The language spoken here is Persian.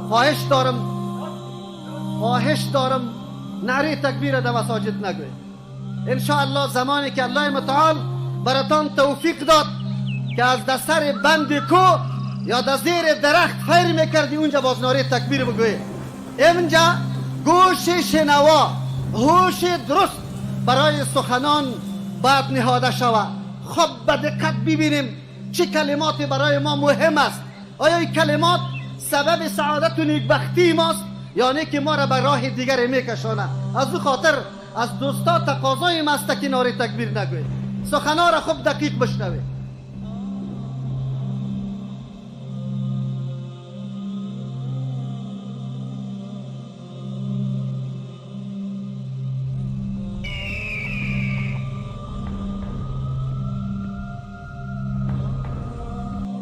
خواهش دارم، خواهش دارم نعره تکبیر در مساجد نگوید. انشاءالله زمانی که الله متعال براتان توفیق داد که از دستر بند کو یا در زیر درخت فیر میکردی، اونجا باز نعره تکبیر بگوی. اینجا گوش شنوا، هوش درست برای سخنان باید نهاده شود. خب به دقت ببینیم چه کلماتی برای ما مهم است. آیا این کلمات سبب سعادت و نیکبختی ماست یا نه که ما را به راه دیگر میکشانه؟ از او خاطر از دوستا تقاضای ما است که نعره تکبیر نگوید. سخنا را خوب دقیق بشنوید.